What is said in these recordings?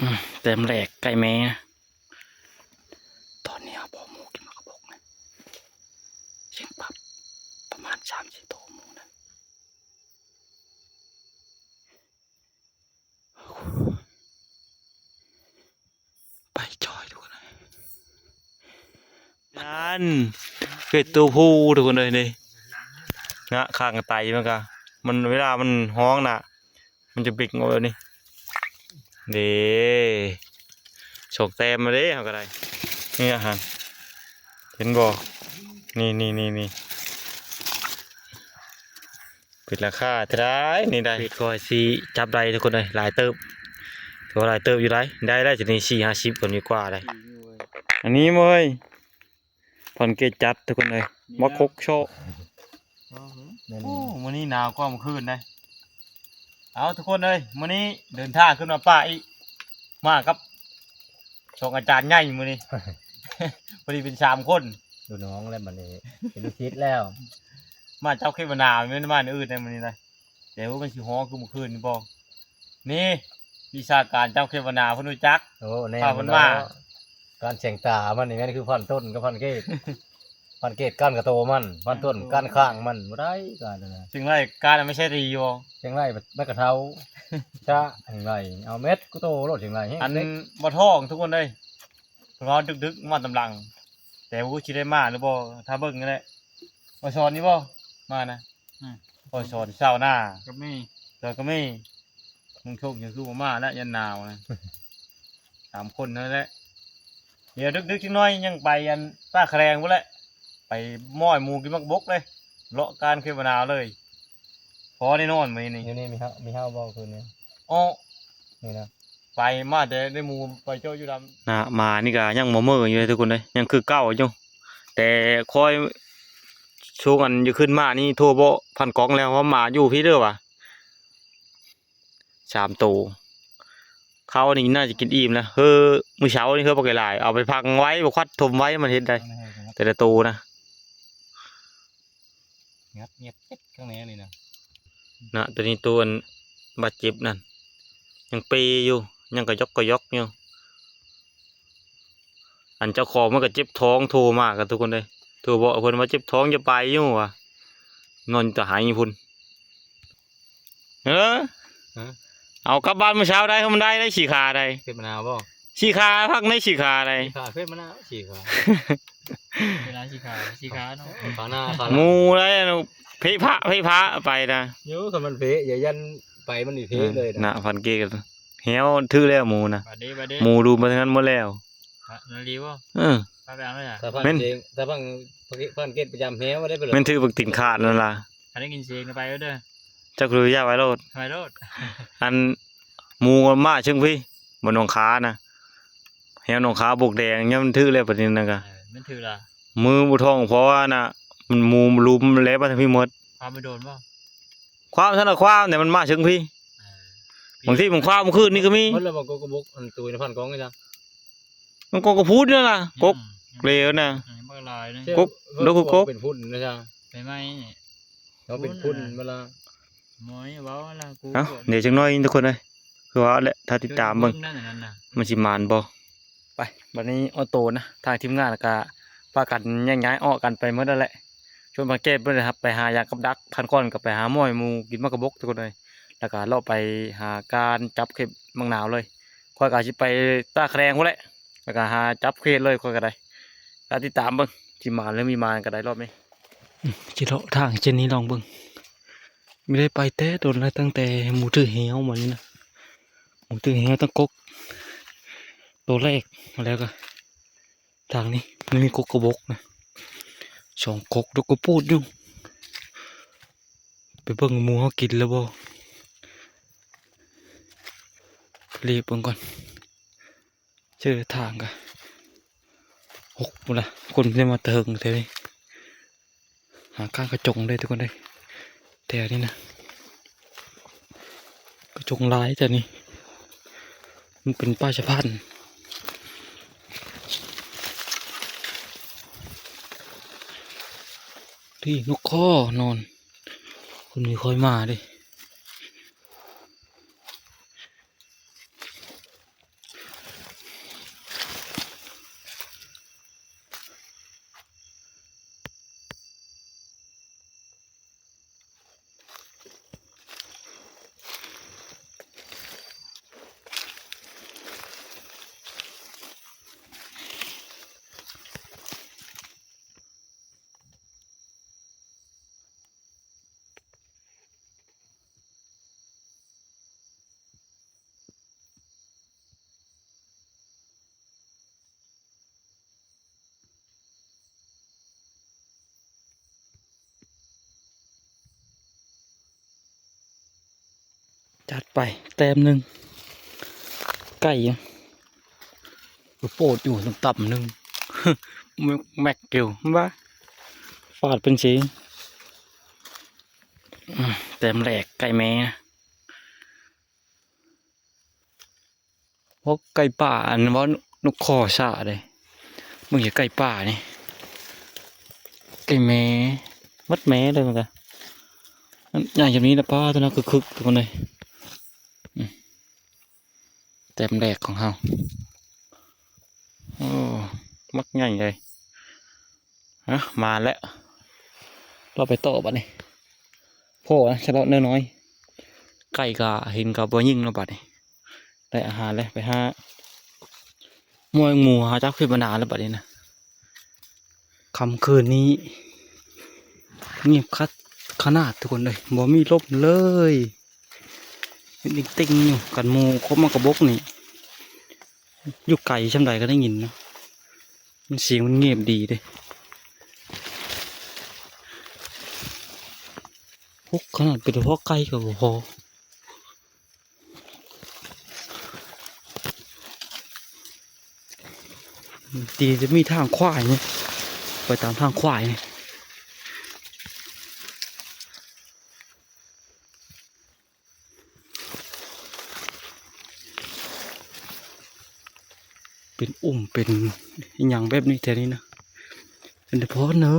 ອືມ ແຕ້ມແລກໄກ່ແມ່. ຕອນນີ້ເຮົາເອົາໝູກິນໝາກກະບົກນະ ເສັງປັບ ປະມານສາມສີ່ໂຕໝູນະ. ໄປຈ່ອຍທຸກຄົນເອີຍ. ນັ້ນ ເປັດຕົວຜູ້ທຸກຄົນເອີຍນີ້ ນະ ຂ້າງໄຕມັນກະ ມັນ ເວລາມັນຮ້ອງນະ ມັນຈະເບັກອອກແບບນີ້ເດ້ ສອງແຕ້ມມາເດ້ ເຮົາກະໄດ້ ນີ້ອາຫານ ເຫັນບໍ່ ນີ້ໆໆ ເປັນລາຄາເທົ່າໃດນີ້ໄດ້ ເປັດຂ້ອຍຊິຈັບໄດ້ທຸກຄົນເອີຍ ຫຼາຍເຕີບ ຖືວ່າຫຼາຍເຕີບຢູ່ໄດ໋ ໄດ້ແລ້ວຈະນີ້ສີ່ຫ້າສິບກວ່ານີ້ກວ່າໄດ໋ ອັນນີ້ເວີຍ ພັນເກດຈັດທຸກຄົນເອີຍ ບັກຄົກເຊາະ ໂອ້ ມື້ນີ້ໜາວກວ່າມື້ຄືນໄດ໋. ເອົາ ທຸກຄົນເອີຍ ມື້ນີ້ເດີນທາງຂຶ້ນມາປ່າອີກ ມາກັບສອງອາຈານໃຫຍ່ມື້ນີ້ ພໍດີເປັນສາມຄົນ ລູກນ້ອງແລ້ວບັດນີ້ ເປັນລູກສິດແລ້ວ ມາເຈົ້າເຂມະນາ ແມ່ນມາອື່ນໄດ໋ມື້ນີ້ນະ ແຕ່ວ່າມັນຊິຮ້ອງຄືມື້ຄືນນີ້ບໍ່ ນີ້ວິຊາການເຈົ້າເຂມະນາເພິ່ນຮູ້ຈັກ ໂອ້ ແນ່ ພາເພິ່ນມາ ການແສງຕາມັນນີ້ແມ່ນຄືພັນຕົ້ນກັບພັນເກດ ພັນເກດກ້ານກະໂຕມັນ ພັນຕົ້ນກ້ານຂ້າງມັນ ບໍ່ໄດ້ການນະ ເສັງໄລ່ກ້ານມັນໃຊ້ດີຢູ່ ເສັງໄລ່ມັນກະເທົາ ຊະ ເສັງໄລ່ ເອົາເມັດກູໂຕໂລດ ເສັງໄລ່ແຮງ ອັນບໍ່ທ້ອງທຸກຄົນເອີຍ ເພິ່ນວ່າດຶກໆມາຕາມຫຼັງ ແຕ່ບໍ່ຮູ້ຊິໄດ້ມາຫຼືບໍ່ ຖ້າເບິ່ງຫັ້ນແຫຼະ ວ່າສອນນີ້ບໍ່ ມານະ ອືມ ຂ້ອຍສອນຊາວນາ ກັບແມ່ ສອນກັບແມ່ ມຶງໂຊກຫຍັງຄືບໍ່ມາແລ້ວ ຢ້ານໜາວນະ ສາມຄົນນັ້ນແຫຼະ ດຽວດຶກໆຈັກໜ້ອຍຍັງໄປອັນຕາຂະແລງພຸ້ນແຫຼະ ໄປມ້ອຍໝູກິນໝາກບົກເລີຍ ເລາະການເຂມະນາວເລີຍ ພໍໄດ້ນອນມື້ນີ້ ຢູ່ນີ້ມີເຮົາ ມີເຮົາບໍ່ຄືນນີ້ ອໍ ນີ້ນະ ໄປມາແຕ່ໄດ້ໝູໄປເຈາະຢູ່ດຳ ນະ ໝານີ້ກະຍັງບໍ່ເມີ້ຢູ່ເດ້ທຸກຄົນເດ້ ຍັງຄືເກົ່າຢູ່ ແຕ່ຂ້ອຍຊ່ວງອັນຈະຂຶ້ນມານີ້ໂທບອກພັນກອງແລ້ວວ່າໝາຢູ່ພີ້ເດີວ່າ ສາມໂຕ ເຂົານີ້ໜ້າຈະກິນອີ່ມແລ້ວ ເຮີ ມື້ເຊົ້ານີ້ເຮີບັກຫຼາຍໆ ເອົາໄປພັງໄວ້ ບັກຄວັດຖົມໄວ້ ມັນເຮັດໄດ້ ແຕ່ລະໂຕນະ ງັດ ງຽບເຈັດຂ້າງໃນນີ້ນະ ນະ ໂຕນີ້ໂຕອັນບາດເຈັບນັ້ນ ຍັງເປຢູ່ ຍັງກະຢອກກະຢອກຢູ່ ອັນເຈົ້າຂອງມັນກະເຈັບທ້ອງ ໂທມາກະທຸກຄົນເອີຍ ໂທບອກເພິ່ນວ່າເຈັບທ້ອງ ຢ່າໄປຢູ່ວ່າ ນອນຢູ່ຕາໄຫພຸ້ນ ເອີ ຮະ ເອົາກັບບ້ານມື້ເຊົ້າໄດ້ ມັນໄດ້ໄດ້ສີ່ຂາໄດ້ ເຂມະນາບໍ່ ສີ່ຂາ ພັກໃນສີ່ຂາໄດ້ ສີ່ຂາ ເຂມະນາສີ່ຂາ ເວລາສີ່ຂາ ສີ່ຂາເນາະ ຂາໜ້າຂາຫຼັງ ໝູໄດ້ ເພະພະເພະພະໄປນະ ໂຍ ຄັນມັນເພະ ຢ່າຢ້ານໄປມັນຊິເພະເລີຍນະ ນະ ພັນເກດແຮວຖືກແລ້ວໝູນະ ບາດເດ້ ບາດເດ້ ໝູດູມໄປທາງນັ້ນໝົດແລ້ວ ນະ ນະລີບໍ່ ເອີ ພາໄປເອົາເລີຍ ຖ້າພັນ ແມ່ນ ເກດ ຖ້າພັນ ພັນເກດປະຈຳແຮວໄດ້ໄປເລີຍ ແມ່ນຖືກບັກຕີນຂາດນັ້ນລະ ຄັນໄດ້ຍິນສຽງກະໄປເດີ ເຈົ້າຄືຢ່າໄປໂລດ ໄປໂລດ ອັນ ໝູມາເຊິ່ງພີ້ ບໍ່ໜອງຄານະ ແຮວໜອງຄາບົກແດງ ຍາມມັນຖືກແລ້ວປານນີ້ນະກະ ເອີ ມັນຖືກລະ ມືບໍ່ທ້ອງ ເພາະວ່ານະ ມັນໝູລຸມແລ້ວມາທາງພີ້ໝົດ ຄວາມໄປໂດນບໍ່ ຄວາມຊັ້ນລະຄວາມ ແຕ່ມັນມາເຊິ່ງພີ້ ເອີ ບາງທີມັນຄວາມຄືນນີ້ກະມີ ໝົດແລ້ວບໍ່ ກົກກະບົກ ອັນຕູນະ ພັນກອງນີ້ຈ້ະ ມັນກົກກະພຸ້ນນັ້ນນະ ກົກ ອືມ ເລວນະ ອືມ ບັກຫຼາຍນະ ກົກ ເອີ ດອກຄືກົກ ເປັນຝຸ່ນນະຈ້ະ ໃໝ່ໆ ເຮົາເປັນຝຸ່ນເວລາ ໝໍຍເວົ້າລະ ກູ ເອົ້າ ດຽວຈັກໜ້ອຍທຸກຄົນເອີຍ ຄືວ່າແຫຼະ ຖ້າຕິດຕາມເບິ່ງ ມັນຊິໝານບໍ່ ໄປ ບາດນີ້ອອໂຕ້ນະ ທາງທີມງານກະພາກັນແຍກຍ້າຍອອກກັນໄປໝົດແລ້ວແຫຼະ ສ່ວນພັນເກດເພິ່ນໄປຫາຢາງກັບດັກ ພັນກອນກະໄປຫາໝອຍໝູກິນໝາກກະບົກທຸກຄົນເອີຍ ແລ້ວກະເລາະໄປຫາການຈັບເຂມໝາກນາວເລີຍ ຂ້ອຍກະຊິໄປຕາຂະແລງພຸ້ນແຫຼະ ແລ້ວກະຫາຈັບເຂດເລີຍ ຂ້ອຍກະໄດ້ ກະຕິດຕາມເບິ່ງ ຊິໝານຫຼືບໍ່ໝານກະໄດ້ລອບນີ້ ອືມ ຊິເລາະທາງເສັ້ນນີ້ລອງເບິ່ງ ບໍ່ໄດ້ໄປແຕ່ດົນແລ້ວ ຕັ້ງແຕ່ໝູຖືແຮວມານີ້ນະ ໝູຖືແຮວຕັ້ງກົກໂຕແລກ ແລ້ວກະທາງນີ້ມັນມີກົກກະບົກນະ ສອງກົກ ດອກກະປູດຢູ່ ໄປເບິ່ງໝູເຮົາກິນແລ້ວບໍ່ ໄປເລະເບິ່ງກ່ອນ ເຈີທາງກະຫົກພຸ້ນລະ ຄົນໄດ້ມາແຕ່ເທິງແທ້ນີ້ ຫາການກະຈົງເດ້ທຸກຄົນເດ້ ແຖວນີ້ນະ ກະຈົງຫຼາຍແຖວນີ້ ມັນເປັນປ່າສະພານ ທີ່ນົກຄໍນອນ ຄົນບໍ່ຄ່ອຍມາເດ້. ຈັດໄປແຕ້ມໜຶ່ງ. ໄກ່ຍັງໂປດຢູ່ຕ່ຳໆໜຶ່ງ ແມັກໆຢູ່ວ່າ ຟາດເປັນສີ. ອືມ ແຕ້ມແລກໄກ່ແມ່. ພວກໄກ່ປ່າ ອັນເວົ້ານົກຂໍຊ້າເດ້ ເບິ່ງຢູ່ໄກ່ປ່ານີ້ ໄກ່ແມ່ ໝົດແມ່ເລີຍມັນກະ ໃຫຍ່ຈຳນີ້ລະ ປ້າ ຕົວນັ້ນຄຶກໆ ທຸກຄົນເອີຍ. ອືມ ແຕ້ມແລກຂອງເຮົາ ໂອ້ ບັກໃຫຍ່ເລີຍ. ຮະ ມາແລ້ວ ເລາະໄປຕໍ່ບັດນີ້ ພໍລະ ຊະເລາະນ້ອຍໆ ໄກ່ກະເຫັນກະບໍ່ຍິງແລ້ວບັດນີ້ ໄດ້ອາຫານແລ້ວ ໄປຫາມວຍໝູ ຫາຈັບຄືບານາແລ້ວບັດນີ້ນະ. ຄ່ຳຄືນນີ້ງຽບຄັກຂະໜາດ ທຸກຄົນເອີຍ ບໍ່ມີລົມເລີຍ ເປັນຕິ່ງໆຢູ່. ຄັນໝູຄົບໝາກກະບົກນີ້ ຢູ່ໄກຊ່ຳໃດກະໄດ້ຍິນເນາະ ມັນສຽງມັນງຽບດີເດ້. ໂອ້ ຂະໜາດເປັນເພາະໄກ່ກະບໍ່ພໍ ດີຈະມີທາງຂວາຍນີ້ ໄປຕາມທາງຂວາຍນີ້. ເປັນອຸ່ມເປັນອີ່ຫຍັງແບບນີ້ແຖວນີ້ນະ ເປັນແຕ່ພໍເນີ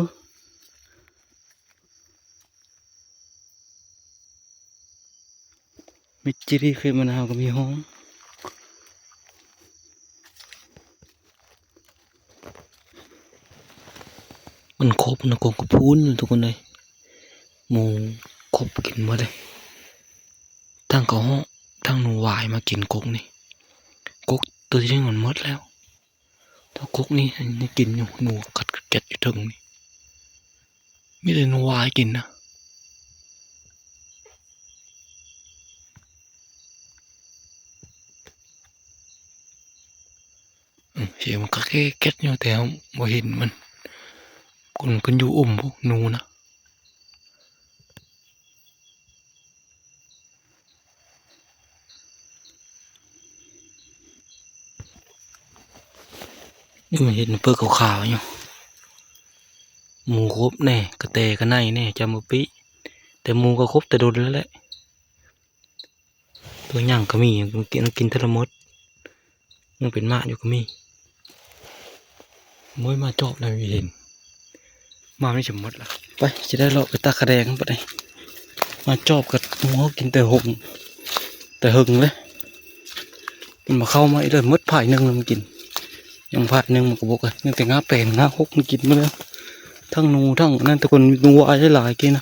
ມິດຈີຣີເຄຍມານາວກະມີຫ້ອງ. ມັນຄົບນະ ກົກກະພຸ້ນ ທຸກຄົນເອີຍ ໝູຄົບກິນໝົດເລີຍ ທັງກະຮອກ ທັງໜູວາຍມາກິນກົກນີ້. ກົກໂຕທີ່ໜຶ່ງມັນໝົດແລ້ວ ແຕ່ກົກນີ້ຍັງກິນຢູ່ ໜູກັດແກັດຢູ່ເທິງນີ້ ມີແຕ່ໜູວາຍກິນນະ. ອືມ ສຽງມັນກະແກັດແກັດຢູ່ ແຕ່ເຮົາບໍ່ເຫັນມັນ ຄົນ ຄົນຢູ່ອຸ່ມພຸ້ນ ໜູນະ. ນີ້ມັນເຫັນເປີກຂາວໆຢູ່ ໝູຄົບແນ່ ກະແຕກະໄນແນ່ ຈຳບໍ່ປິ ແຕ່ໝູກະຄົບແຕ່ດົນແລ້ວແຫຼະ. ໂຕຫຍັງກະມີ ມັນກິນ ມັນກິນແຕ່ລະມົດ ຍັງເປັນໝາກຢູ່ກະມີ. ໂອ້ຍ ມາຈອບແລ້ວມີເຫັນ ມາມີຈະໝົດລະ. ໄປ ຊິໄດ້ເລາະໄປຕາກຂະແດງບັດນີ້ ມາຈອບກັບໝູເຮົາກິນແຕ່ຫົງ ແຕ່ເຫິງເລີຍ ມັນມາເຂົ້າມາອີກເລີຍ. ໝົດພາຍໜຶ່ງແລ້ວມັນກິນ ຍັງພາຍໜຶ່ງມັນກະບົກ ຍັງແຕ່ງາແປນງາຫົກມັນກິນໝົດແລ້ວ ທັງໜູທັງອັນນັ້ນ ແຕ່ກ່ອນໜູວາຍຫຼາຍໆ ກິນນະ.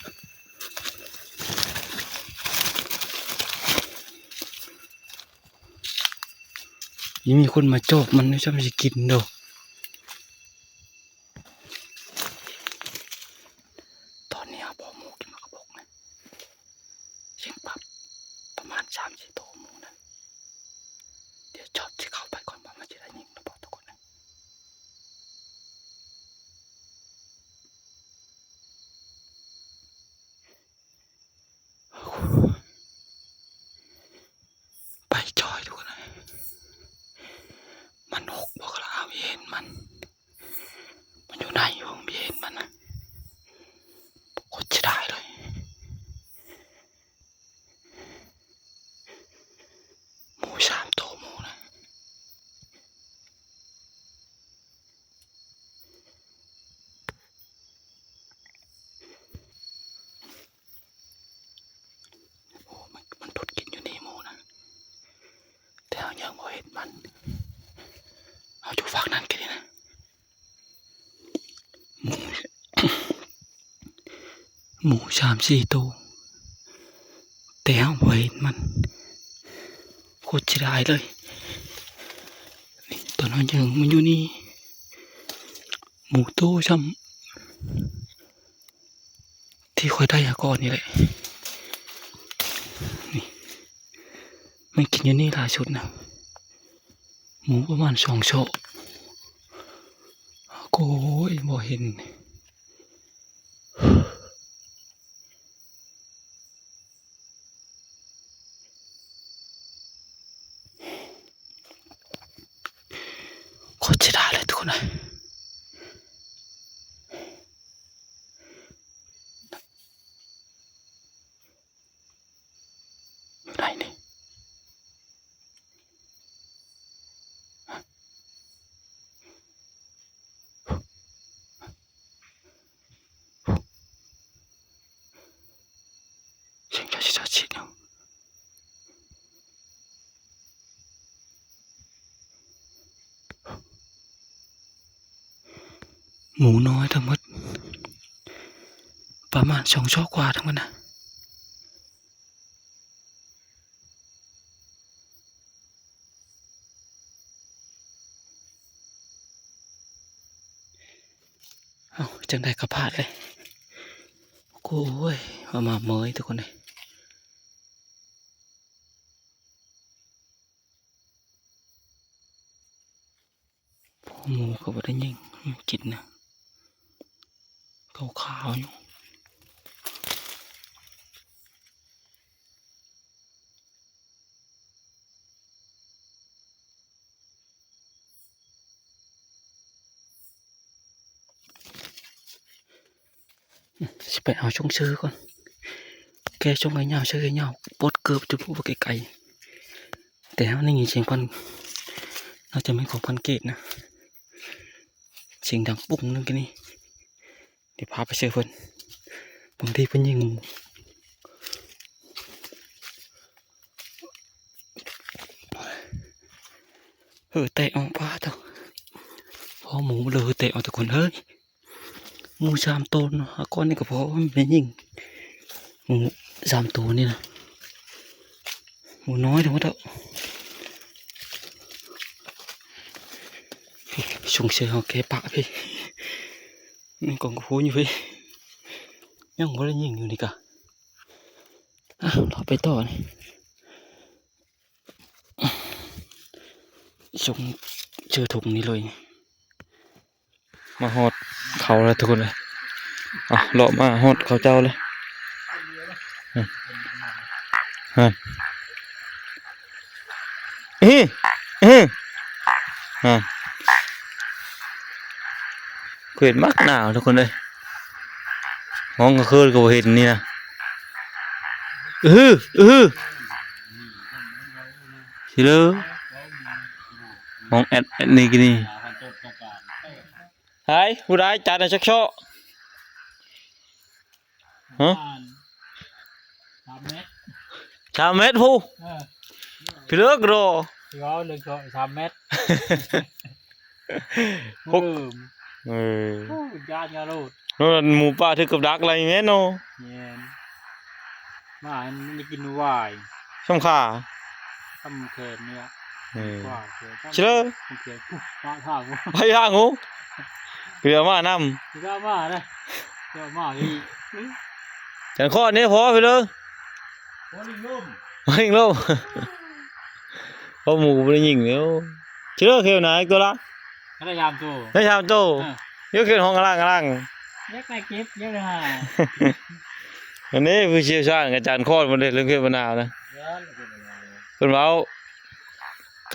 ຍັງມີຄົນມາຈອບມັນ ຊ່ຳຊິກິນດອກ. ຕອນນີ້ເຮົາພໍໝູກິນໝາກກະບົກນະ ເສັງປັບ ປະມານສາມສີ່ໂຕໝູນັ້ນ. ດຽວຈອບຊິເຂົ້າໄປກ່ອນ ວ່າມັນຊິໄດ້ຍິງຫຼືບໍ່ ທຸກຄົນເອີຍ. ໄປຈ່ອຍ ທຸກຄົນເອີຍ ມັນຫົກບໍ່ ກະລະເອົາເຫັນມັນ ມັນຢູ່ໃນ ເບິ່ງເຫັນມັນນະ ໂຄດເສຍດາຍເລີຍ. ໝູສາມໂຕໝູນະ. ໂອ້ ມັນ ມັນທຸດກິນຢູ່ນີ້ໝູນະ ແຕ່ເຮົາຍັງບໍ່ເຫັນມັນ ເຮົາຢູ່ຟາກນັ້ນກະດີນະ. ໝູ ໝູສາມສີ່ໂຕ ແຕ່ເຮົາບໍ່ເຫັນມັນ ໂຄດເສຍດາຍເລີຍ. ນີ້ ຕອນເຮົາຍັງມາຢູ່ນີ້ ໝູໂຕຊ່ຳທີ່ຂ້ອຍໄດ້ຫາກ່ອນນີ້ແຫຼະ ນີ້ ມັນກິນຢູ່ນີ້ຫຼາຍສຸດນະ ໝູປະມານສອງຊອກ. ໂອ້ຍ ບໍ່ເຫັນ. ໂອ້ຍ ຢູ່ໃນນີ້ ສຽງຈະຊິສັດສິດເນາະ. ໝູນ້ອຍທັງໝົດ ປະມານສອງຊອກກວ່າທັງໝົດນະ. ເອົ້າ ຈັ່ງໃດກໍພາດເລີຍ. ໂອ້ຍ ມາເມີຍທຸກຄົນເອີຍ. ໝູກໍບໍ່ໄດ້ຍິງ ກິນນະ ຂາວໆຢູ່. ຊິໄປເອົາຊົງເຊີກ່ອນ ແກ່ຊົງໃຫ້ຍາວ ເຊີໃຫ້ຍາວ ປົດເກີບຈຸບໍ່ໄກໆ. ແຕ່ເຮົາໄດ້ຍິນສຽງຄວັນ ໜ້າຈະແມ່ນຂອງຄວັນເກດນະ ສຽງດັງປຸ້ງໜຶ່ງກີ້ນີ້. ດຽວພາໄປເຊີເພິ່ນ ບາງທີເພິ່ນຍິງ ເຮີແຕກອອກ ປາໂທ້ ພໍໝູເລີເຮີແຕກອອກ ທຸກຄົນເອີຍ. ໝູສາມໂຕເນາະ ອາ ກ້ອນນີ້ກໍພໍແມ່ນຍິງ ໝູສາມໂຕນີ້ນະ. ໝູນ້ອຍທັງໝົດເນາະ. ຊົງເຊີເຮົາແກ່ປະພີ້ ມີກອງກະໂພຢູ່ພີ້ ຍັງບໍ່ໄດ້ຍິງຢູ່ນີ້ກະ. ອ່ະ ເຮົາໄປຕໍ່ນີ້ ຊົງເຊີທົ່ງນີ້ເລີຍ. ມາຮອດເຂົາແລ້ວທຸກຄົນເອີຍ. ເອົາ ເລາະມາຮອດເຂົາເຈົ້າແລ້ວ. ຫັ້ນ ຫັ້ນ ເອີ ເອີ ຫັ້ນ ເຂດມັກໜາວທຸກຄົນເອີຍ. ຫ້ອງກາງຄືນກໍບໍ່ເຫັນນີ້ນະ. ອື ອື ຊິເລີ ຫ້ອງແອັດ ແອັດນີ້ກິນນີ້. ຫາຍ ຜູ້ໃດ ຈານໃນຊັກຊໍ ຮະ ສາມແມັດ ສາມແມັດພຸ້ນ. ເອີ ພີ່ເລີກໂດ ຊິເວົ້າເລື່ອງສາມແມັດ ຫົກ ເອີ ໂອ້ ຢ້ານກະໂລດ ໂນ່ນ ໝູປ່າຖືກກັບດັກລະແມ່ນເນາະ. ແມ່ນ ໝາມັນໄດ້ກິນຫວາຍ ຊ່ຳຂາ ຊ່ຳແຂນນີ້ລະ. ເອີ ຂວາແຂນ ຊິເລີ ແຂນ ປະທາງ ປະທາງ ເຫຼືອໝານຳ ເຫຼືອໝານະ ເຫຼືອໝາອີກ. ຈັນຄອນນີ້ພໍພີ່ເລີ ໂອ້ ລິງລົມ ລິງລົມ. ເພາະໝູບໍ່ໄດ້ຍິງແລ້ວ ຊິເລີ ເຂດນາອີກຕົວລະ ໄດ້ສາມໂຕ ໄດ້ສາມໂຕ. ເອີ ຢູ່ເຂດຫ້ອງກະລ່າງ ກະລ່າງ ຢາກໄດ້ເກັບ ຢາກໄດ້ຫາ. ອັນນີ້ຜູ້ຊ່ຽວຊານອາຈານຄອນເພິ່ນເດ້ ເລື່ອງເຂດບັນດານະ ເພິ່ນເວົ້າ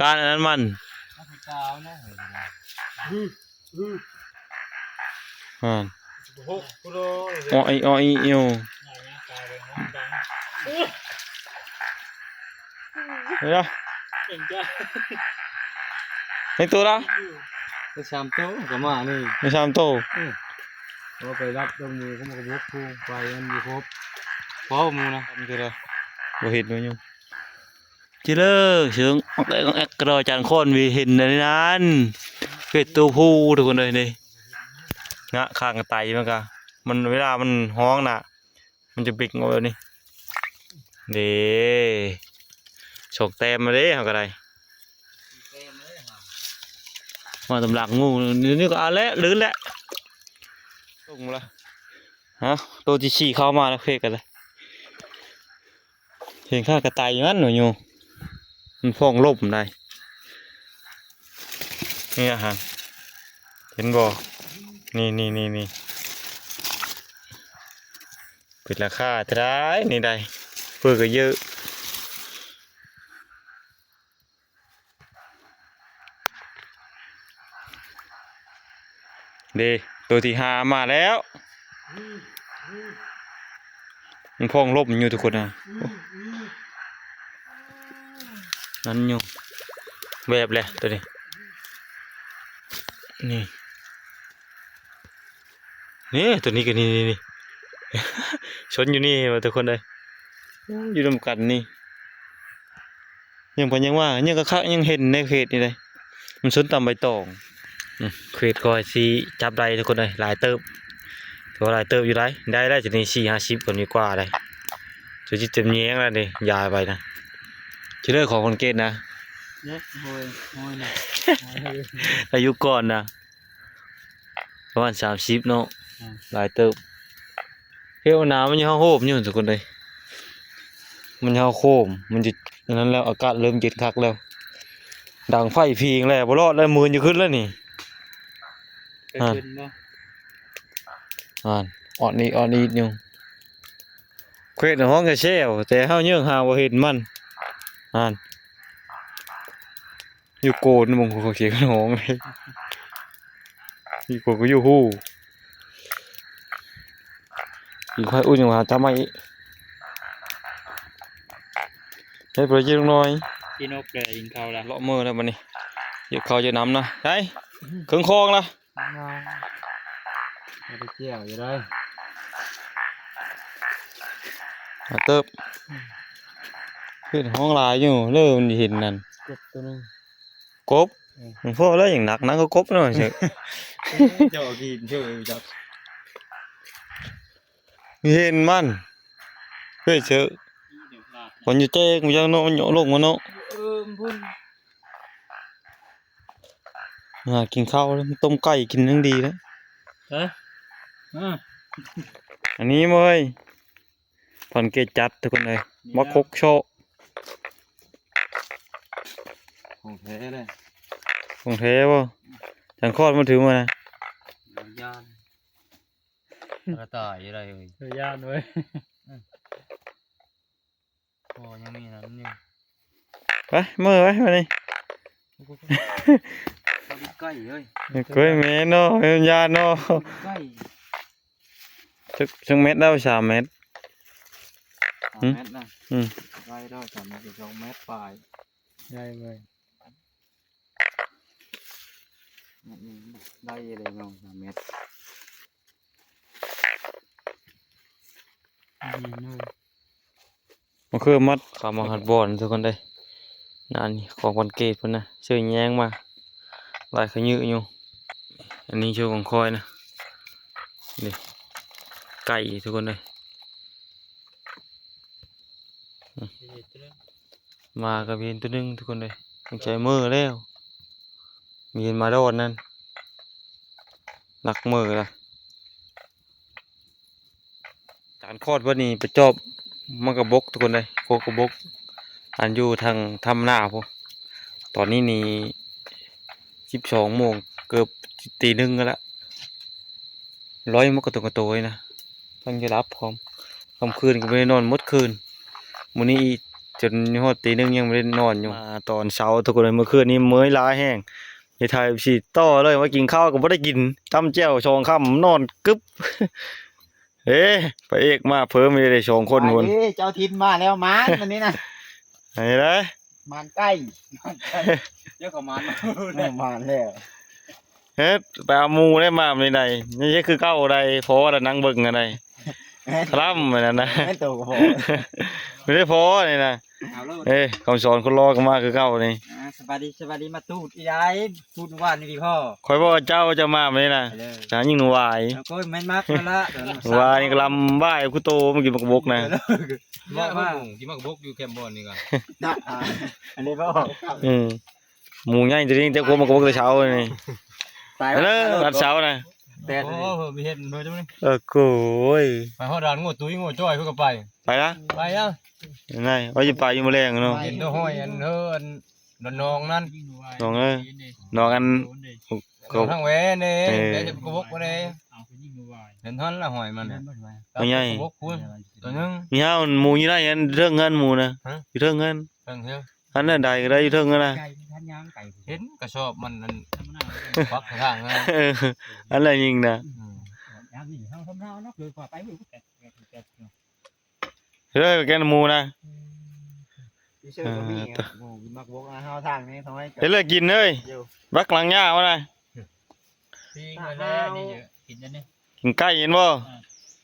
ການອັນນັ້ນມັນ ອ່າ ໂອ້ ໂອ້ ໂອ້ ເຫັນລະ ໃນໂຕລະ ໄດ້ສາມໂຕ ກໍມານີ້ ໄດ້ສາມໂຕ. ເອີ ເອົາໄປລັດເບິ່ງໝູ ເຂົາມາກໍບຸກພູໄປ ມັນຢູ່ຄົບ ພໍໝູນະ ເຫັນລະ ບໍ່ເຫັນໝູຢູ່. ຈິເລີ ເສີງອອກແອກອອກແອກ ກະດອຍຈານຄອນ ມີເຫັນອັນນັ້ນ ເປັດໂຕຜູ້ ທຸກຄົນເອີຍ. ນີ້ ງະຂ້າງກະໄຕມັນກະ ມັນ ເວລາມັນຮ້ອງນະ ມັນຈະເບັກອອກແບບນີ້ເດ້. ສອງແຕ້ມມາເດ້ ເຮົາກະໄດ້ ມາຕຳຫຼັງງູ ນີ້ກະເອົາແຫຼະ ລື່ນແຫຼະ ລົງມາລະ. ຮະ ໂຕທີສີ່ເຂົ້າມາແລ້ວ ເພກກັນລະ. ເຫັນຂ້າກະໄຕມັນຢູ່ ມັນພ້ອງລົມໄດ໋. ນີ້ອາຫານ ເຫັນບໍ່? ນີ້ ນີ້ ນີ້ ນີ້ ເປັນລາຄາເທົ່າໃດນີ້ໄດ໋ ເພິ່ນກະເຢີະ. ເດ້ ຕົວທີຫ້າມາແລ້ວ ມັນພອງລົມຢູ່ທຸກຄົນນະ ນັ້ນຢູ່ ແວບແຫຼະຕົວນີ້ ນີ້ ນີ້ ຕົວນີ້ກໍນີ້ໆ ຊົນຢູ່ນີ້ວ່າທຸກຄົນເອີຍ ໂອ້ ຢູ່ນຳກັນນີ້ ຍັງ ເພິ່ນຍັງວ່າ ຍັງຄັກໆ ຍັງເຫັນໃນເຂດນີ້ເດ້ ມັນຊົນຕາມໃບຕອງ ອືມ ເຂດຂ້ອຍຊິຈັບໄດ້ທຸກຄົນເອີຍ ຫຼາຍເຕີບ ຖືວ່າຫຼາຍເຕີບຢູ່ໄດ໋ ໄດ້ແລ້ວຈະນີ້ສີ່ຫ້າສິບກວ່ານີ້ກວ່າໄດ໋ ຈະຊິເຕັມແຍງແລ້ວນີ້ ຢາຍໄປນະ ຊິເລີກຂອງຄົນເກດນະ ໂອ້ຍ ໂອ້ຍນະ ໂອ້ຍ ອາຍຸກ່ອນນະ ປະມານສາມສິບເນາະ ອືມ ຫຼາຍເຕີບ ເພວໜາວມັນຍັງເຮົາໂຮມຢູ່ທຸກຄົນເອີຍ ມັນເຮົາໂຄມ ມັນຈະ ອັນນັ້ນແລ້ວ ອາກາດເລີ່ມເຢັນຄັກແລ້ວ ດັງໄຟພິງແລ້ວ ບໍ່ລອດແລ້ວ ໝື່ນຢູ່ຂຶ້ນແລ້ວນີ້ ໄປຂຶ້ນບໍ່ ອ່ານ ອ່ອນອີກ ອ່ອນອີກຢູ່ ເຂດຫ້ອງກະແຊວ ແຕ່ເຮົາເຍີ້ງຫາບໍ່ເຫັນມັນ ອ່ານ ຢູ່ໂກນ ເບິ່ງເຂົາຂຽນຮ້ອງເລີຍ ຢູ່ໂກນກໍຢູ່ຮູ້ ອີກຂ້ອຍອຸ່ນຫຍັງວ່າທຳໄມ ເຮັດບໍ່ໄດ້ກິນນ້ອຍ ກິນນົກແລ້ວ ກິນເຂົ້າແລ້ວ ເລາະເມີແລ້ວບັດນີ້ ເຍາະເຂົ້າເຍາະນ້ຳນະ ໄດ້ ເຄິ່ງຄອງລະ ບໍ່ໄດ້ກ່ຽວຢູ່ໄດ໋ ມາເຕີບ ເຫັນຫ້ອງຫຼາຍຢູ່ເດີ ມັນເຫັນນັ້ນ ກົບຕົວໜຶ່ງ ກົບ ອືມ ມັນພໍແລ້ວ ຍັງໜັກ ໜັກກວ່າກົບເນາະ ເຈົ້າກິນເຈົ້າຈັກ ເຫັນມັນ ເຮີ້ຍເຊີ ມັນຢູ່ແຈ້ງ ມັນຍັງເນາະ ມັນເຍາະລົງມາເນາະ ເອີ ມັນພຸ້ນ ຫາກິນເຂົ້າ ຕົ້ມໄກ່ກິນຍັງດີແລ້ວ ຮະ ອາ ອັນນີ້ເວີຍ ພັນເກດຈັດທຸກຄົນເອີຍ ບັກຄົກເຊາະ ຂອງແທ້ເລີຍ ຂອງແທ້ບໍ່ ຈັ່ງຄອດມາຖືມານະ ຢ້ານ ກະຕ່າຍຢູ່ໃດເອີຍ ຢ້ານເວີຍ ອືມ ໂອ້ ຍັງມີນັ້ນຢູ່ ໄປ ເມືອໄປ ມານີ້ ບໍ່ໄດ້ໃກ້ເອີຍ ເອີຍ ແມ່ນເນາະ ແມ່ນຢ້ານເນາະ ໃກ້ ຈັກ ຈັກແມັດແລ້ວ ສາມແມັດ ສາມແມັດນະ ອືມ ໄດ້ແລ້ວ ສາມແມັດ ສອງແມັດປາຍ ໄດ້ເວີຍ ອືມ ໄດ້ເລີຍເນາະ ສາມແມັດ ແມ່ນເລີຍ ມະເຂືອມັດ ເຂົ້າມາຮອດບ່ອນທຸກຄົນເດີ ນານນີ້ຂອງວັນເກດພຸ້ນນະ ເຊີຍແຍງມາ ຫຼາຍຂະຍືຢູ່ ອັນນີ້ໂຊຂອງຂ້ອຍນະ ນີ້ ໄກ່ທຸກຄົນເດີ ມາກໍເຫັນຕົວໜຶ່ງທຸກຄົນເດີ ສົງໄສເມີແລ້ວ ມີເຫັນມາດອນນັ້ນ ນັກເມີລະ ຈານຄອດເບິດນີ້ໄປຈອບໝາກກະບົກທຸກຄົນເດີ ໂຄກກະບົກ ອັນຢູ່ທາງຖ້ຳນາພຸ້ນ ຕອນນີ້ນີ້ສິບສອງໂມງ ເກືອບຕີໜຶ່ງແລ້ວລະ ລອຍໝົດກະໂຕກະໂຕເລີຍນະ ທັງຈະຫຼັບພ້ອມ ຄ່ຳຄືນກໍບໍ່ໄດ້ນອນໝົດຄືນ ມື້ນີ້ອີກຈົນຮອດຕີໜຶ່ງຍັງບໍ່ໄດ້ນອນຢູ່ ມາຕອນເຊົ້າທຸກຄົນເອີຍ ມື້ຄືນນີ້ເມື່ອຍຫຼາຍແຮງ ໄປຖ່າຍ ເອັຟ ຊີ ຕໍ່ເລີຍ ມາກິນເຂົ້າກໍບໍ່ໄດ້ກິນ ຕຳແຈ່ວສອງຄຳ ນອນກຶບ ເອີ ພະເອກມາເພີ່ມອີກເດ້ ສອງຄົນພຸ້ນ ເຈົ້າຖິ່ນມາແລ້ວ ມານມື້ນີ້ນະ ອັນນີ້ເດ້ ມານໄກ່ ເຈົ້າກໍມານ ເອີ ມານແລ້ວ ເຮັດ ໄປເອົາໝູ່ໄດ້ມາມື້ໃດ ຍັງຄືເກົ່າໃດ ພໍລະນັ່ງເບິ່ງອັນໃດ ແມ່ນ ຄະລຳອັນນັ້ນນະ ແມ່ນໂຕກໍພໍ ບໍ່ໄດ້ພໍນີ້ນະ ເອີ ຄຳສອນຄົນລໍກໍມາຄືເກົ່ານີ້ ອ່າ ສະບາຍດີ ສະບາຍດີ ມາຕູດອີໃດ ຕູດວານນີ້ພີ່ພໍ່ ຂ້ອຍບອກເຈົ້າຈະມາມື້ນີ້ນະ ເອີ ຈະຍິງວາຍ ໂອ້ຍ ແມ່ນມັກແລ້ວລະ ວາຍນີ້ກໍລຳວາຍ ກູໂຕມາກິນໝາກກະບົກນະ ເອີ ບອກວ່າ ກິນໝາກກະບົກຢູ່ແຄມບອນນີ້ກໍ ອ່າ ອັນນີ້ບໍ່ ອືມ ໝູໃຫຍ່ຕົວນີ້ ແຕ່ຄົວໝາກກະບົກແຕ່ເຊົ້ານີ້ ຕາຍແລ້ວ ລັດເຊົ້ານະ ແດດ ໂອ້ ມີເຫັນເພິ່ນ ເອີ ໂກຍ ໄປຮອດດ່ານງົວຕຸ້ຍງົວຈ້ອຍເພິ່ນກໍໄປ ໄປລະ ໄປລະ ໄງ ວ່າຊິໄປຢູ່ມື້ແລງເນາະ ເຫັນແຕ່ຫ້ອຍອັນເຮີ ອັນ ດອນໜອງນັ້ນ ໜອງເອີຍ ໜອງອັນ ໜອງທາງແຫວນີ້ ເອີ ແຫຼະຈະກະບົກບໍ່ໄດ້ ເຫັນຫັ້ນລະຫ້ອຍມັນ ມັນໃຫຍ່ ກະບົກພຸ້ນ ຕົວໜຶ່ງ ມີເຮົາໝູຢູ່ໃນອັນເທິງເຮືອນໝູນະ ຮະ ຢູ່ເທິງເຮືອນ ເທິງເຮືອນ ອັນນັ້ນໄດ້ກໍໄດ້ຢູ່ເທິງຫັ້ນນະ ໄກ່ທີ່ທ່านย่างไก่ ເຫັນกระสอบมันนั่น ปักข้างๆ นะ ເອີ ອັນນັ້ນຍິງນະ อืม ยามนี้เฮาทำนาเนาะ เลยกว่าไป ເອີ ແກນໝູນະ พี่เชิญก็มี เออ หมู่กินหมากบกนะ เฮาทางนี้ทำไม ເຮັດແລ້ວກິນເອີຍ อยู่ ບັກຫຼັງຍາວນະ ປີ້ງໄວ້ແລ້ວ ນີ້ເຍอะ ກິນອັນນີ້ ກິນໄກ່ເຫັນບໍ່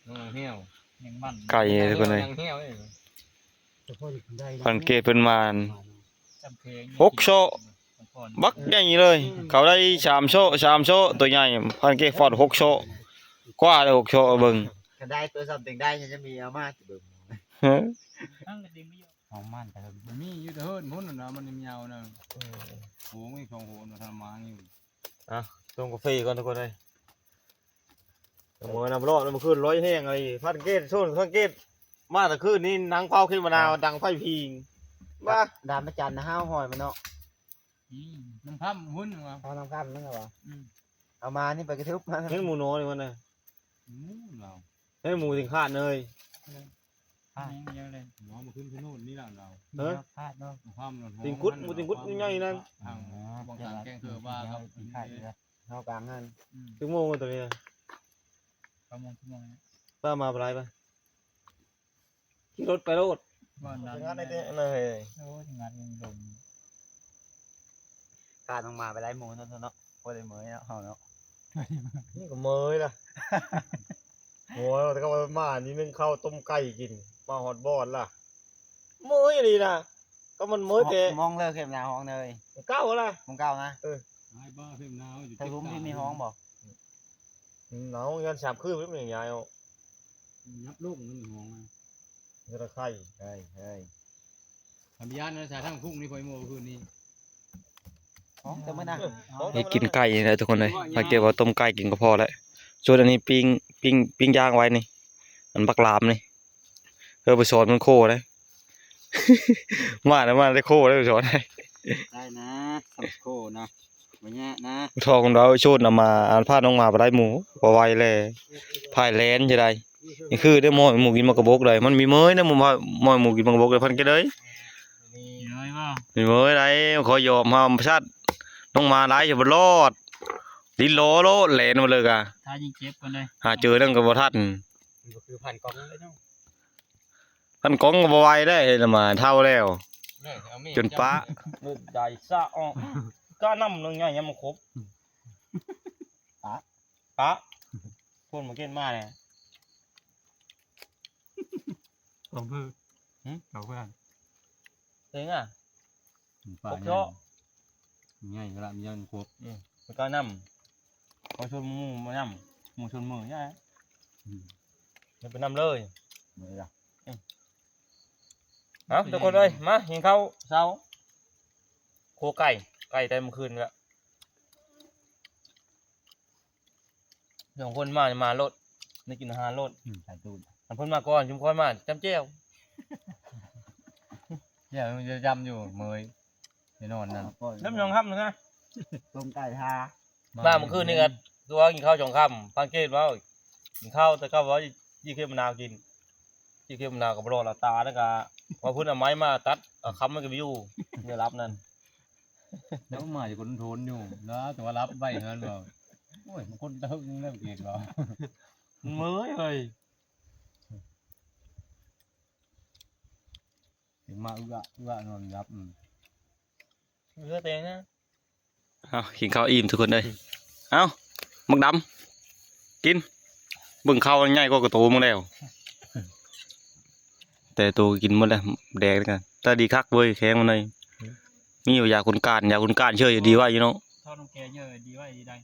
ອ່າ ແມງເຫື່ອວ ແມງມັນ ໄກ່ທຸກຄົນເອີຍ ແມງເຫື່ອວເອີຍ ພັນເກດເພິ່ນມາ ຈຳເພງ ຫົກໂຊະ ບັກໃຫຍ່ເລີຍ ເຂົາໄດ້ສາມໂຊະ ສາມໂຊະ ຕົວໃຫຍ່ ພັນເກດຟອດຫົກໂຊະ ກວ່າໄດ້ຫົກໂຊະ ເບິ່ງ ຄັນໄດ້ຕົວສ່ຳເຕັງໄດ້ ຈະມີເອົາມາເບິ່ງ ເອີ ຂອງມັນ ແຕ່ມັນມີຢູ່ແຕ່ເຮີນພຸ້ນນະ ມັນຍາວນະ ເອີ ໂຫ ມີສອງໂຫນ ທຳມາຢູ່ ອ່ະ ຊົງກາເຟກ່ອນທຸກຄົນເອີຍ ເມື່ອນຳລອດ ເມື່ອຄືນລອຍແຮງໄອ້ພັນເກດ ຊົງພັນເກດ ມາແຕ່ຄືນນີ້ນັ່ງເຝົ້າເຂດມະນາວ ອ່າ ດັງໄຟພິງ ບ້າ ດາມພະຈັນນະ ຫ້າວຫອຍມັນເນາະ ອືມ ນ້ຳຄ່ຳພຸ້ນວ່າ ເອົານ້ຳຄ່ຳນັ້ນວ່າ ອືມ ເອົາມານີ້ໄປກະທຶບມາ ເຫັນໝູນ້ອຍມັນນະ ໝູລາວ ເຫັນໝູຖິງຂາດເລີຍ ຂາດ ຍັງເລີຍ ໝໍມາຂຶ້ນພະໂນດນີ້ລະລາວ ເອີ ຂາດເນາະ ຂ້າມ ຕິງກຸດ ໝູຕິງກຸດໃຫຍ່ນັ້ນ ທາງ ອໍ ບາງການແກງເຄືອວ່າກັບ ເຮົາກາງຫັ້ນ ອືມ ຈັກໂມງຕົວນີ້ນະ ປະມານຊົ່ວໂມງ ປະມາບໍ່ຫຼາຍປະ ຂີ່ລົດໄປໂລດ ວ່ານັ້ນ ງານໃນເດ້ເລີຍ ໂອ້ຍ ງານລົງ ພານ້ອງໝາໄປໄລ່ໝູເນາະ ເນາະ ບໍ່ໄດ້ເມີຍເນາະ ເຮົາເນາະ ມັນກໍເມີຍລະ ໂອ້ຍ ແຕ່ກໍມານີ້ ໜຶ່ງເຂົ້າຕົ້ມໄກ່ກິນ ມາຮອດບ່ອນລະ ເມີຍອີ່ຫຼີນະ ກໍມັນເມີຍແທ້ ໂມງເລີກເຂມນາຫ້ອງເລີຍ ເກົ່າລະ ໂມງເກົ່ານະ ເອີ ໃນພຸ້ນມີຫ້ອງບໍ່? ອືມ ເອົາ ຢ້ານສາມຄືນມັນຍັງຍ້າຍອອກ ຍັບລົງນັ້ນຫ້ອງນະ ເຮັດລະໄຂ່ ເຮີ້ຍ ເຮີ້ຍ ອະນຸຍາດນະ ສາຍທາງພຸ້ງນີ້ ຂ້ອຍໂມຄືນນີ້ ເຮັດກິນໄກ່ນີ້ແຫຼະທຸກຄົນເອີຍ ຫາກແຕ່ວ່າຕົ້ມໄກ່ກິນກໍພໍແລ້ວ ສ່ວນອັນນີ້ປີ້ງ ປີ້ງ ປີ້ງຍ່າງໄວ້ນີ້ ອັນບັກຫຼາມນີ້ ເອີ ໄປສອນມັນໂຄເດ້ ມາແລ້ວ ມາແລ້ວໂຄເດ້ ໄປສອນ ໄດ້ນະ ສຳໂຄນະ ບໍ່ຍາກນະ ທອງລາວໂຊນເອົາມາ ອັນພານ້ອງໝາໄປໄລ່ໝູ ບໍ່ໄຫວແລ້ວ ພາຍແລ່ນຈະໄດ້ ນີ້ຄືໄດ້ໝໍໃຫ້ໝູກິນໝາກກະບົກໄດ໋ ມັນມີເມີຍນະ ໝໍໃຫ້ໝູກິນໝາກກະບົກໄດ໋ ພັນເກດເອີຍ ມີເມີເມີຍບໍ່? ມີເມີຍໄດ໋ ຂໍຍອມເຮົາສັດ ນ້ອງໝາຫຼາຍຈະບໍ່ລອດ ລິ້ນລໍໂລດ ແລ່ນມາເລີຍກະ ຖ້າຍິງເຈັບກ່ອນເດ້ ຫາເຈີນັ້ນກໍບໍ່ທັນ ມັນກໍຄືພັນກອງເລີຍເນາະ ພັນກອງກໍບໍ່ໄຫວໄດ໋ ເຫັນໝາເຖົ້າແລ້ວ ເລີກເອົາມີດ ຈົນປະ ເລີກໄດ້ສະອອກ ກະນຳໜຶ່ງໃຫຍ່ຍັງບໍ່ຄົບ ປະ ປະ ຄົນມາເກັດມາແລ້ວ ຂອງເພິ່ນ ຫື ຂອງເພິ່ນ ເປັນຫຍັງ ປາໃຫຍ່ ໃຫຍ່ ໃຫຍ່ກໍລະ ມັນຍັງຄົບ ອືມ ແລ້ວກໍນຳ ເຂົາຊວນໝູມານຳ ໝູຊວນມື້ຍາ ອືມ ເອົາໄປນຳເລີຍ ເອົາ ທຸກຄົນເອີຍ ມາກິນເຂົ້າເຊົ້າ ໂຄໄກ່ ໄກ່ແຕ່ມື້ຄືນລະ ສອງຄົນມາ ມາໂລດ ໄດ້ກິນອາຫານໂລດ ອືມ ສາຍຕູດ ຄັນເພິ່ນມາກ່ອນ ຊຸມຂ້ອຍມາຈ້ຳແຈ່ວ ແຈ່ວມັນຈະຈ້ຳຢູ່ເມີຍ ແນ່ນອນນັ້ນ ນ້ຳຍອງຄຳນະ ຕົ້ມໄກ່ທາ ມາມື້ຄືນນີ້ກໍຕົວະກິນເຂົ້າສອງຄຳ ສັງເກດວ່າກິນເຂົ້າ ແຕ່ເຂົາວ່າຈີ່ເຂມມະນາວກິນ ຈີ່ເຂມມະນາວກໍບໍ່ລອດລະຕາ ແລ້ວກໍວ່າເພິ່ນເອົາໄມ້ມາຕັດ ເອົາຄຳມັນກໍບໍ່ຢູ່ ເນຍລັບນັ້ນ ແລ້ວມາຈະຄົນໂທນຢູ່ ແລ້ວແຕ່ວ່າລັບໄວ້ນັ້ນ ໂອ້ຍ ມັນຄົນຕະຫຶງແລ້ວເກດວ່າ ເມີຍເອີຍ ເຫັນມາເອື້ອເອື້ອນອນຫຼັບ ອືມ ເອື້ອແຕ່ງນະ ເອົາ ກິນເຂົ້າອີ່ມທຸກຄົນເອີຍ ເອົາ ບັກດຳ ກິນ ເບິ່ງເຂົ້າໃຫຍ່ກວ່າກະໂຕມຶງແລ້ວ ແຕ່ໂຕກິນໝົດແລ້ວ ແດກນຳກັນ ແຕ່ດີຄັກເວີຍ ແຂງມັນໜ້ອຍ ມີຢູ່ຢາຄົນກ້ານ ຢາຄົນກ້ານເຊີຍ ດີໄວ້ຢູ່ເນາະ ເທົ່ານ້ອງແກເຢີ ດີໄວ້ດີໄດ້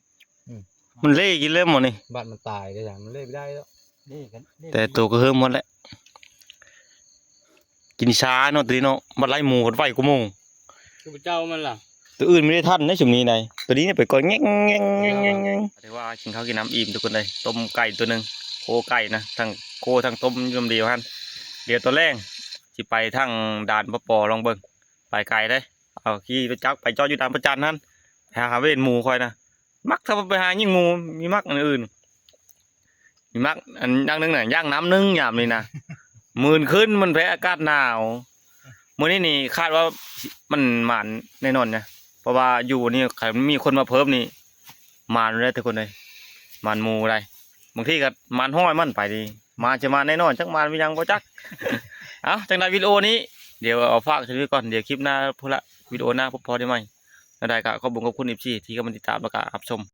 ອືມ ມັນເລກິນແລ້ວໝົດນີ້ ບາດມັນຕາຍເດ້ ມັນເລບໍ່ໄດ້ແລ້ວ ເລກັນ ເລ ແຕ່ໂຕກໍເຮີ້ມໝົດແຫຼະ ກິນຊ້າເນາະ ໂຕນີ້ເນາະ ບັດໄລ່ໝູບັດໄວກວ່າໝູ່ ຄືພະເຈົ້າມັນລະ ໂຕອື່ນບໍ່ໄດ້ທັນໃດ ຊຸມນີ້ໃດ ໂຕນີ້ໄປກ່ອນແງກໆ ແງກໆ ຖືວ່າກິນເຂົ້າກິນນ້ຳອີ່ມທຸກຄົນເອີຍ ຕົ້ມໄກ່ໂຕໜຶ່ງ ໂຄໄກ່ນະ ທັງໂຄທັງຕົ້ມຢູ່ລຳດຽວຫັ້ນ ດຽວຕອນແລງຊິໄປທາງດ່ານປະປໍລອງເບິ່ງ ໄປໄກເດ້ ເອົາຂີ່ລົດຈັກໄປຈອດຢູ່ດ່ານພະຈັນຫັ້ນ ໄປຫາເວນໝູຂ້ອຍນະ ມັກ ຖ້າໄປຫາຍິງໝູ ມີມັກອັນອື່ນ ມີມັກອັນຢ່າງໜຶ່ງນະ ຢ່າງນ້ຳໜຶ່ງຍາມນີ້ນະ ມື່ນຂຶ້ນມັນແພ້ອາກາດໜາວ ມື້ນີ້ນີ້ຄາດວ່າມັນໝານແນ່ນອນນະ ເພາະວ່າຢູ່ນີ້ຄັນມີຄົນມາເພີ່ມນີ້ ໝານເດ້ທຸກຄົນເອີຍ ໝານໝູ່ໄດ໋. ບາງທີກໍໝານຮ້ອຍມັນໄປນີ້ ໝານຊິມາແນ່ນອນ ຈັກໝານມີຫຍັງບໍ່ຈັກ. ເອົ້າ ຈັ່ງໃດວິດີໂອນີ້ ດຽວເອົາຝາກເທົ່ານີ້ກ່ອນ ດຽວຄລິບໜ້າພຸ້ນລະ ວິດີໂອໜ້າພົບພໍ້ໄດ້ໃໝ່. ແນວໃດກໍຂອບບຸນຂອບຄຸນ ເອັຟຊີ ທີ່ເຂົ້າມາຕິດຕາມ ແລ້ວກໍຮັບຊົມ.